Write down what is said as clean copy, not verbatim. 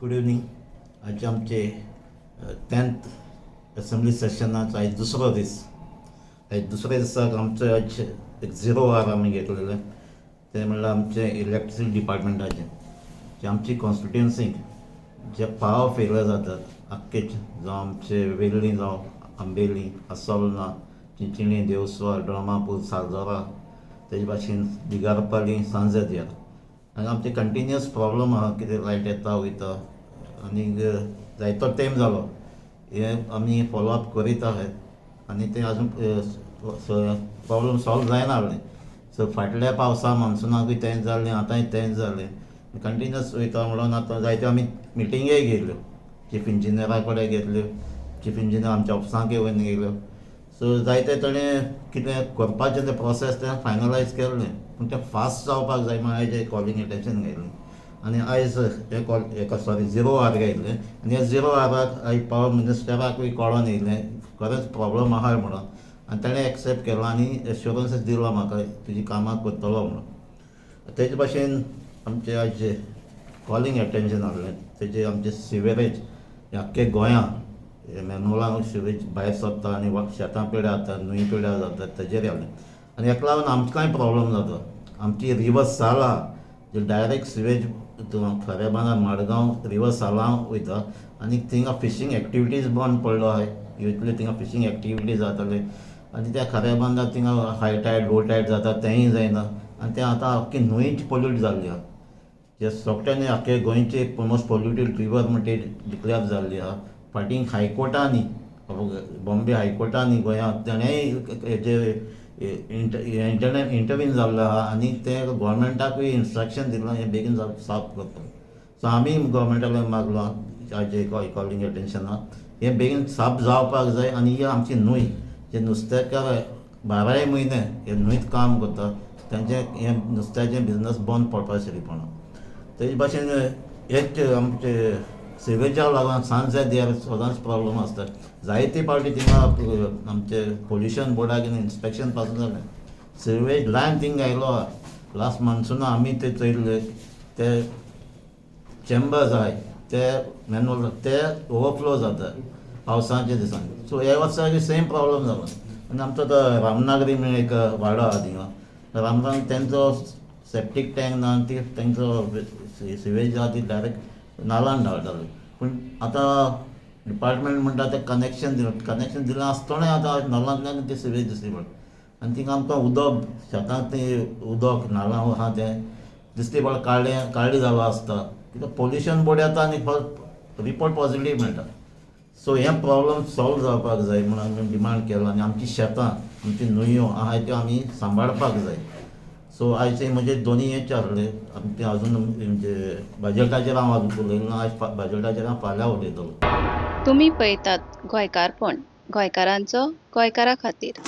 Good evening. आयचे आमचे 10th assembly सेशनाचो आयज दुसरो दीस. आयज दुसऱ्या दिसाक आमचो आयज एक झिरो our आमी घेतलेलें, तें म्हणल्यार आमचें इलेक्ट्रिसिटी डिपार्टमेंटाचें, जे आमची कॉन्स्टिट्युएन्सीक जे पावर फेलियर जातात आख्खेच, जावं आमचे वेर्ली, जावं आंबेली, आसोलना, चिंचिणी, देवस्वार, ड्रमापूर, सालजोरा, तेजे भाशेन दिगारपाली, सांजेदियार, हांगा आमचे कंटिन्युअस प्रॉब्लम आहा. कितें लायट येता वयता आनी जायतो तेंप जालो हें आमी फॉलो अप करीत आहात आनी तें अजून प्रॉब्लम सॉल्व जायना जालें. सो फाटल्या पावसा मॉन्सुनाकूय तेंच जालें, आतांय तेंच जालें, कंटिन्युअस वयता म्हणून आतां जायत्यो आमी मिटिंगेय घेयल्यो, चीफ इंजिनियरा कडेन घेतल्यो, चीफ इंजिनियर आमच्या ऑफिसांकय वयन गेल्यो. सो जायते ताणें कितें करपाचें तें प्रोसेस तें फायनलायज केल्लें, पूण तें फास्ट जावपाक जाय म्हण आयज कॉलिंग एटेन्शन घेयलें आनी आयज हे कॉल हेका, सॉरी, झिरो our घेयलें. आनी ह्या झिरो आवराक आयज पावर मिनिस्टराकूय कळोन येयलें खरेंच प्रॉब्लम आहाय म्हणून, आनी ताणें एक्सेप्ट केलो आनी एश्योरन्स दिलो म्हाका, तुजी कामां करतलो म्हणून. तेजे भाशेन आमचे आयज कॉलिंग एटेन्शन आहलें तेजे आमचे सिवरेज आख्खे गोंया मेनहोलां सिवेज भायर सरता आनी शेतां पिड्यार जाता, न्हंय पिड्यार जाता, तेजेर आसलें. आनी हेका लागून आमकांय प्रॉब्लम जाता. आमची रिवर साला जे डायरेक्ट सिवेज खरेबांदार मडगांव रिवर साला वयता आनी थिंगा फिशींग एक्टिविटीज बंद पडलो आहाय. इतले थिंगा फिशींग एक्टिविटीज जाताले आनी त्या खऱ्या बांदार थिंगा हाय टायड लो टायड जाता, तेंय जायना आनी तें आतां आख्खी न्हंयच पोल्यूट जाल्ली आहा. जे सोगट्यांनी आख्खे गोंयचे मोस्ट पोल्युटेड रिवर म्हणटे डिक्लेअर जाल्ली आहा. फाटीं हायकोर्टांनी, बॉम्बे हायकोर्टांनी गोंयांत तेणेय हेजेर इंटरवीन जाल्लो आहा आनी ते गोवोरमेंटाकूय इन्स्ट्रक्शन दिलां हें बेगीन साफ करपाक. सो आमी गोवोरमेंटा कडेन मागलां आयचे कॉलिंग एटेन्शनाक, हें बेगीन साफ जावपाक जाय. आनी ही आमची न्हंय, जे नुस्तेकार बाराय म्हयने हे न्हंयत काम करता, तेंचें हें नुस्त्याचें बिजनस बंद पडपा शिरीपणा. तेजे भाशेन एक आमचे सिवेजा लागून सांज सदांच प्रॉब्लम आसता. जायते पावटी थिंगा आमचे पोल्युशन बोर्डाक इन्स्पेक्शन पासून जालें. सिवेज लायन थिंगा आयलो आहा. लास्ट मॉन्सुना आमी ते चोयल्ले, ते चेंबर्स आहाय ते मॅनहोल ते ओवरफ्लो जाता पावसाच्या दिसांनी. सो ह्या वर्सा सेम प्रॉब्लम जालो. आनी आमचो तो रामनागरी म्हणून एक वाडो आहा, थिंगा रामनागरी तेंचो सेप्टीक टँक ना, ती तेंचो सिवेज आहा ती डायरेक्ट नालान धांवताले. पूण आतां डिपार्टमेंट म्हणटा तें कनेक्शन दिलां. कनेक्शन दिलां आसतनाय आतां नलांतल्यान तें सिवेज दिसली पडटा आनी थिंगा आमकां उदक शेतांत तें उदक नालां आहा तें दिसली पडटा काळें काळें जालो आसता, कित्याक पोल्युशन बोर्ड येता आनी रिपोर्ट पॉझिटीव मेळटा. सो हें प्रॉब्लम सॉल्व जावपाक जाय म्हणून आमी डिमांड केला. आनी आमची शेतां, आमची न्हंयो आहाय त्यो आमी सांबाळपाक जाय. सो आयचे म्हजे दोनी हेच आहले. आमी अजून म्हणजे बजेटाचेर हांव अजून उलयना आयज, बजेटाचेर हांव फाल्यां उलयतलो. तुमी पळयतात गोंयकारपण, गोंयकारांचो गोंयकारा खातीर.